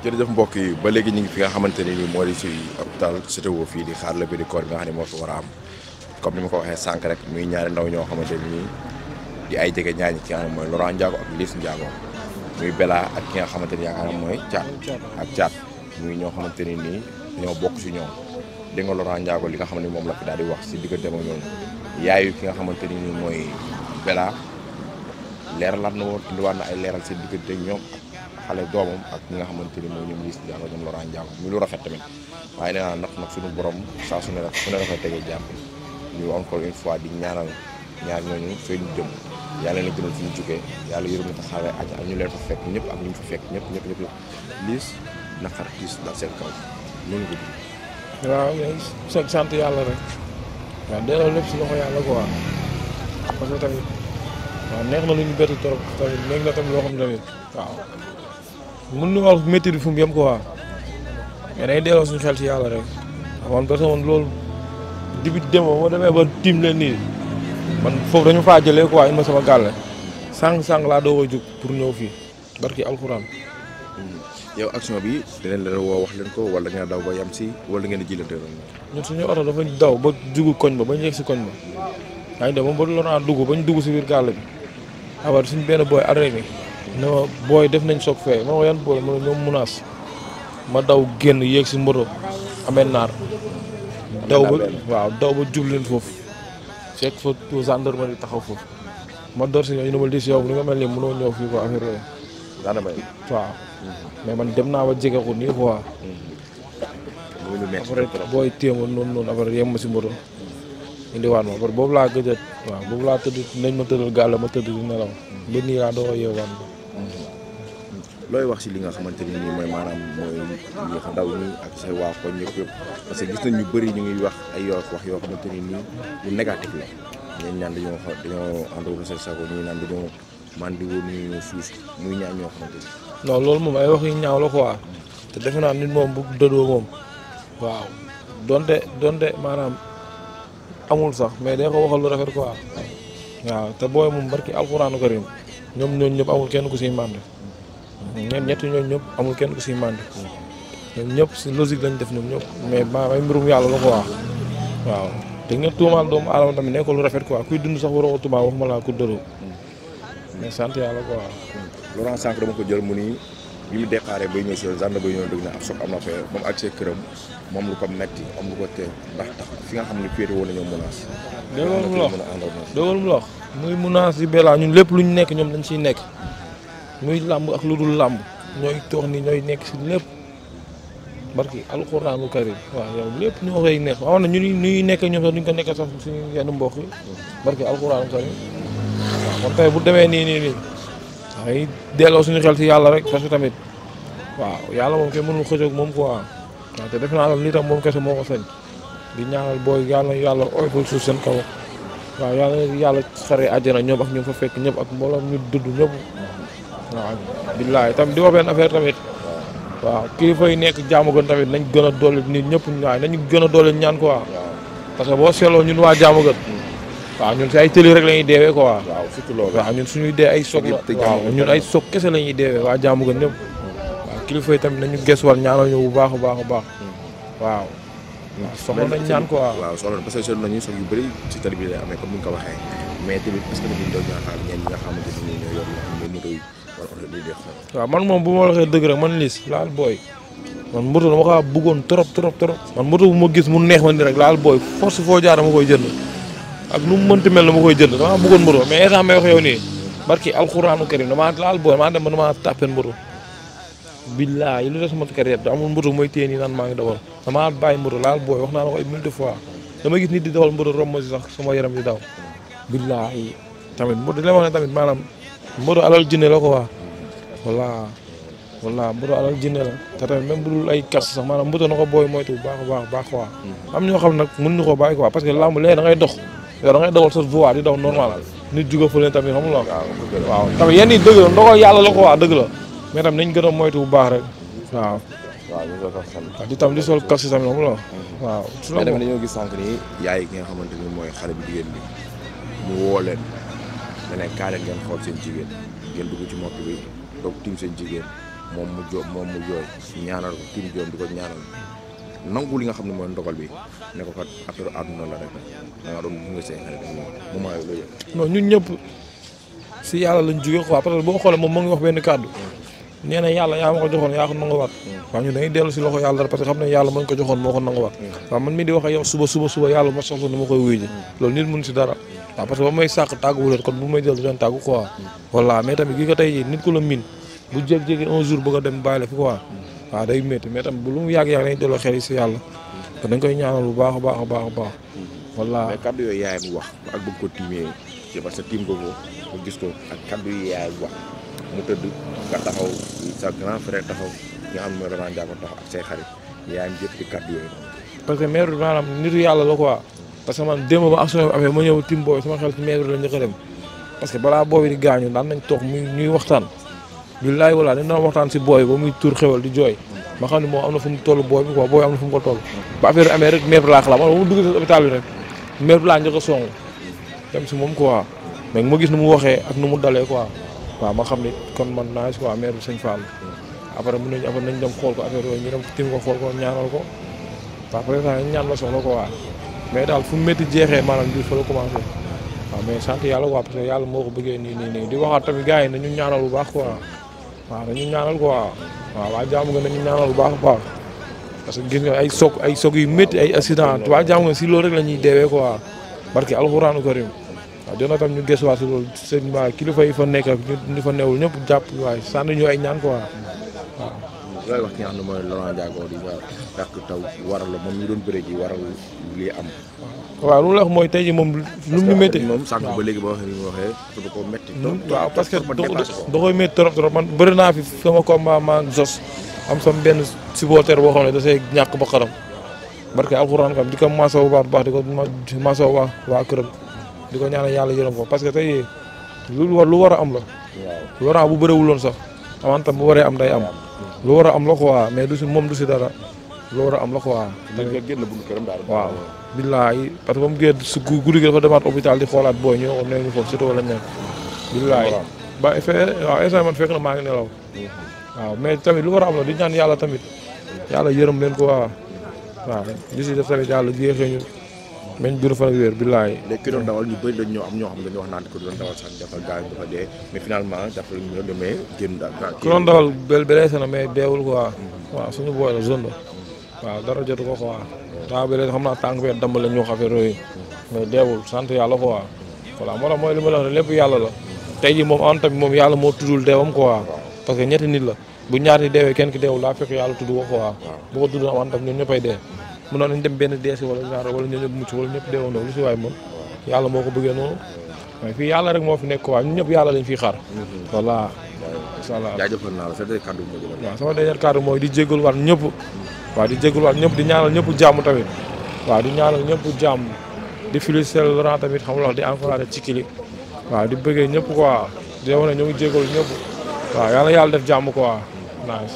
jërëjëf mbokk yi ba léegi ñu ngi fi nga xamante ne nii moo di si hôpital CTO fii di xaar levée du corps bi nga xam ne moo fi war a am comme ni ma ko waxee sànq rek muy ñaari ndaw ñoo xamante ne nii di ay jege ñaañi ki nga xam ne mooy Laurent Ndiago ak Liss Ndiago muy Bella ak ki nga xamante ni yaakaar naa mooy Thiat muy ñoo xamante ne nii ñoo bokk si ñoom dégg nga Laurent Ndiago li nga xam ne moom la fi daal di wax si diggante ak ñoom yaayu ki nga xamante ni nii mooy Bella leeralaat na woon indiwaat na ay leeral seen diggante ak ñoom xale doomam ak ñi nga xamante ni mooy ñoom Liss Ndiago ñoom Laurent Ndiago muy lu rafet tamit waaye nee naa nag suñu borom saa su ne dafay tegee jàpp ñu encore une fois di ñaanal ñaar ñooñu fay ñu jëm yàlla na gënal fi ñu jógee yàlla yërëm na ko xaaree ak ñu leen fa fekk ñëpp ak ñu fa fekk ñëpp Liss naqar tiis dal seen kaw noonu ko dund. waaw sant yàlla rek waaw delloo lépp si loxo yàlla quoi parce que tamit waaw neex na lu ñu bett trop tamit neex na tamit loo xam ne tamit waaw mën na wax métti bi fu mu yem quoi mais day delloo suñu xel si yàlla rek man parce que man loolu début démo moo demee ba tiim leen nii man foofu dañu faa jëlee quoi ma sama gàlle sànq laa doog a jóg pour ñëw fii barki alxuraan. yow action bi dinañ la woo wax leen ko wala ngeen daw ba yam si wala ngeen di jëlante noonu. ñun suñu oto dafa daw ba dugg koñ ba yegg si koñ ba yaa ngi dem ba Laurent dugg ba ñu dugg si biir gàlle bi abar suñu benn booy arrêté ne ma booy def nañ soog fee ma wax yan booy ma ne ñoom menace ma daw génn yéeg si moto amee naar daw ba jub leen foofu fekk fa gendarmerie taxaw foofu ma door si ñoom ñu ne ma Liss yow ni nga mel ni mënoo ñëw fii quoi affaire yooyu waaw mais man dem naa ba jege ko nii quoi après booy téema noonu après yem ma si moto indiwaat ma après boobu laa gëj waaw boobu laa tëdd nañ ma tëddal gàll ma tëdd di nelaw ba nii laa doo yeewaat looy wax si li nga xamante ni nii mooy maanaam mooy ñi ndaw ñi ak say waa koñ ñëpp parce que gis nañ ñu bëri ñu ngi wax ay wax yoo xamante ni nii lu négatif la ñeen ñaan dañoo ànd ak seen sago ñii naan dañoo mandi woon ñu suus muy ñaan ñoo xamante ni non loolu moom ay wax yu ñaaw la quoi te defe naa nit moom bu dëdoo moom waaw donte maanaam amul sax mais day ko waxal lu rafet quoi waaw te booy moom barki alxuraanu karim ñoom ñooñu ñëpp amul kenn ku siy mànd ñetti ñooñu ñëpp amul kenn ku siy mànd ñoom ñëpp si logique lañ def ñoom ñëpp mais maa ay mbirum yàlla la quoi waaw te ngeen tuumaal doomu aadama tamit nekkul lu rafet quoi kuy dund sax waroo ko tuumaal waxuma laa ku dëdoo mais sant yàlla quoi. Laurent sànq dama ko jël mu ni bi mu déparé bay ñëw si gendarme bay ñëw dëgg na ab soog am na fee ba mu àggsee këram moom lu ko metti am lu ko tee ndax tax fi nga xam ne féete woon na ñoom menace. déggoon mu la wax muy menace di Bella ñun lépp lu ñu nekk ñoom dañ siy nekk muy làmb ak lu dul làmb ñooy toog ni ñooy nekk si lépp barki alxuraanu karim waaw yow lépp ñoo koy nekk wax na ñuy nekk ñoom sax duñ ko nekk sax suñu yenn mbokk yi barki alxuraanu karim waaw kon tey bu demee nii ay delloo suñu xel si yàlla rek parce que tamit waaw yàlla moom kenn mënul xëccoog moom quoi waaw te def naa lii tam moom kese moo ko sañ di ñaanal booy yàlla oyful suuf seen kaw waaw yàlla xare àjjana ñoom ak ñu fa fekk ñëpp ak mbooloo ñu dudd ñëpp waaw billaay tam di wax benn affaire tamit waaw kilifa yi nekk jaamu gën tamit nañ gën a doole nit ñëpp waaye nañu gën a doole ñaan quoi parce que boo seetloo ñun waa jaamu gën waaw ñun si ay tëli rek la ñuy deewee quoi waaw surtout loolu waaw ñun suñuy dee ay soog la waaw ñun ay soog kese la ñuy deewee waa jaamu gën ñëpp waaw kilifa yi tamit nañu gëstuwaat ñaanal ñu bu baax a baax a baax waaw soxla nañ ñaan quoi waaw soxla parce que seetlu nañu soog yu bëri si tali bi lay amee comme ni nga ko waxee mais tamit est-ce que dañuy doon ñaaxaar ñeen ñi nga xamante ni ñoo yor moto yi wala oto yi def waaw man moom bu ma waxee dëgg rek man Liss laal booy man moto dama ko bëggoon trop man moto bu ma gis mu neex ma ni rek laal booy force foo jaar dama koy jënd ak nu mu mënti mel dama koy jënd dama bëggoon moto mais état may wax yow nii barki alxuraanu karim dama laal booy maa dem ba dama tàppeen moto billaahi lu des sama carrière da amul moto mooy téye nii naan maa ngi dawal dama bàyyi moto laal booy wax naa la ko ay mille fois dama gis nit di dawal moto romb si sax sama yaram di daw billaahi tamit moto li ma wax ne tamit maanaam moto alal jinne la ko waa walla moto alal jinne la te tamit même bu dul ay kas sax maanaam moto na ko booy moytu bu baax quoi am ñoo xam nag mën ñu ko bàyyi quoi parce que lamb léegi da ngay dox yow da ngay dawal sa voie di daw normal nit juga fa leen tamit xam nga waaw tamit yenn yi dëgg la ndogal yàlla la ko waa dëgg la mais tam nañ gën a moytu bu baax rek waaw di tam di sol kas tamit xam nga waaw mais tamit dañoo gis sànq ni yaay ki nga xamante ni mooy xale bi jigéen bi mu woo leen ne leen kaa leen ngeen xool seen jigéen ngeen dugg ci moto bi toog tiim seen jigéen moom mu jooy ñaanal ko tiim joom di ko ñaanal nangu li nga xam ne mooy ndogal bi ne ko kat affaire àdduna la rek da nga doon gunge seen xarit moment yooyu la yëg. non ñun ñëpp si yàlla lañ jógee quoi parce que boo xoolee moom moo ngi wax benn kàddu nee na yàlla yaa ma ko joxoon yaa ko nanguwaat. waaw ñun dañuy dellu si loxo yàlla dara parce que xam ne yàlla moo ko joxoon moo ko nanguwaat. waaw man mii di wax ak yow suba yàlla ma soxla ni ma koy wuyu ji loolu nit mun si dara. waaw parce que ba may sàq tàgguwuleen kon bu may jël du leen tàggu quoi. voilà mais tamit gi nga tey jii nit ku la miin bu jékki-jékki un jour bëgg a dem bàyyi la fi quoi. waaw day métti mais tamit bu lu mu yàgg-yàgg dañuy delloo xel yi si yàlla te dañ koy ñaanal bu baax a baax a baax a baax. voilà mais kaddu yooyu yaayam wax ak bëgg ko tiimee ci parce que tiim ko mu gis ko ak kaddu yi yaayam wax mu tëdd nga taxaw sa grand frère taxaw nga xam ne mooy Laurent Ndiago taxaw ak say xarit yaayam jëpp di kaddu yooyu. parce que maire bi maanaam nitu yàlla la quoi parce que man démb ba action affaire ma ñëw tim boobu sama xel ci maire bi la njëkk a dem parce que balaa boobu di gaañu daan nañ toog ñuy waxtaan billaay wala dañ doon waxtaan si booy ba muy tur xewal di jooy ma xam ne moom am na fu mu toll booy bi quoi booy am na fu mu ko toll ba affaire amee rek maire bi laa xalaat man ba mu dugg si hôpital bi rek maire bi laa njëkk a song dem si moom quoi mais ma gis nu mu waxee ak nu mu dalee quoi waaw ma xam ni kon man naa si quoi maire bi sëñ Fall après mën nañu nañ dem xool ko affaire yooyu ñu dem tim ko xool ko ñaanal ko waaw après ça ñaan la soxla ko waa mais daal fu mu métti jeexee maanaam bi fa la commencé waaw mais sant yàlla quoi parce que yàlla moo ko bëggee nii di waxaat tamit gars yi nañu ñaanal bu baax quoi waaw nañu ñaanal quoi waaw waa jaamu nga nañu ñaanal bu baax a baax parce que gis nga ay soog yu métti ay accident waa jaamu nga si loolu rek la ñuy deewee quoi barki alxuraanu karim waaw dina tam ñu gëstuwaat si loolu seen waa kilifa yi fa nekk ak ñu fa newul ñëpp jàpp waaye sànni ñu ay ñaan quoi waaw. looy wax ki nga xam ne mooy Laurent Ndiago di nga dàq taw waral la moom ñu doon bëre ji waral lii am. waaw lu mu la wax mooy tey jii moom lu mu métti. moom sànq ba léegi ba waxee ni mu waxee da koo métti. waaw parce que da koy métti trop man bëri naa fi sama combat maa ngi sos am sama benn supporter boo xam ne da see ñàkk ba xaram barke alxuraan kam di ko maasaw bu baax di ko maasaw waa këram di ko ñaanal yàlla yërëm ko parce que tey lu war a am la. waaw Laurent bu bëriwul woon sax amantam bu waree am day am. lu war a am la quoi mais du si moom du si dara lu war a am la quoi. nga génn buntu këram daal. waaw billaay parce que ba mu génn si guddi gi dafa demaat hôpital di xoolaat booy ñëw ne ñu foofu surtout wala ñàkk. billaay ba waaw instant man fekk na maa ngi nelaw. waaw mais tamit lu war a am la di ñaan yàlla tamit yàlla yërëm leen ko waaw li si def tamit yàlla jeexee ñu meñ biir fan ak wér billaay. léegi ki doon dawal ñu bëri dañ ñoo am ñoo xam ne dañuy wax naan ko doon dawal sax dafa gaañ dafa dee mais finalement dafa ñu demee génn daal. ki doon dawal blessé na mais deewul quoi. waaw suñu booy la zone waaw dara jotu ko quoi. daa blessé xam naa tànk bee damm la ñu wax affaire yooyu mais deewul sant yàlla quoi. voilà moo tax mooy li ma la wax lépp yàlla la tey jii moom en tamit moom yàlla moo tuddul deewam quoi. parce que ñetti nit la bu ñaar ñi deewee kenn ki deewul daa fekk yàlla tudd ko quoi. bu ko tudd am tam ñun ñëppay dee mënoon nañ dem benn deesi wala ñaar wala ñoo ñëpp mucc wala ñëpp deewandoo lu si waay moom yàlla moo ko bëggee noonu mais fii yàlla rek moo fi nekk quoi ñun ñëpp yàlla lañ fiy xaar. voilà incha allah jaajëfal naa la sa dernier kàddu mooy waaw sama dernier kàddu mooy di jégalu waat ñëpp waaw di jégalu waat ñëpp di ñaanal ñëpp jàmm tamit waaw di ñaanal ñëpp jàmm di féliciter Laurent tamit xam nga di encourager ci kili waaw di bëggee ñëpp quoi di wax ne ñu ngi jégalu ñëpp waaw yàlla def jàmm quoi nice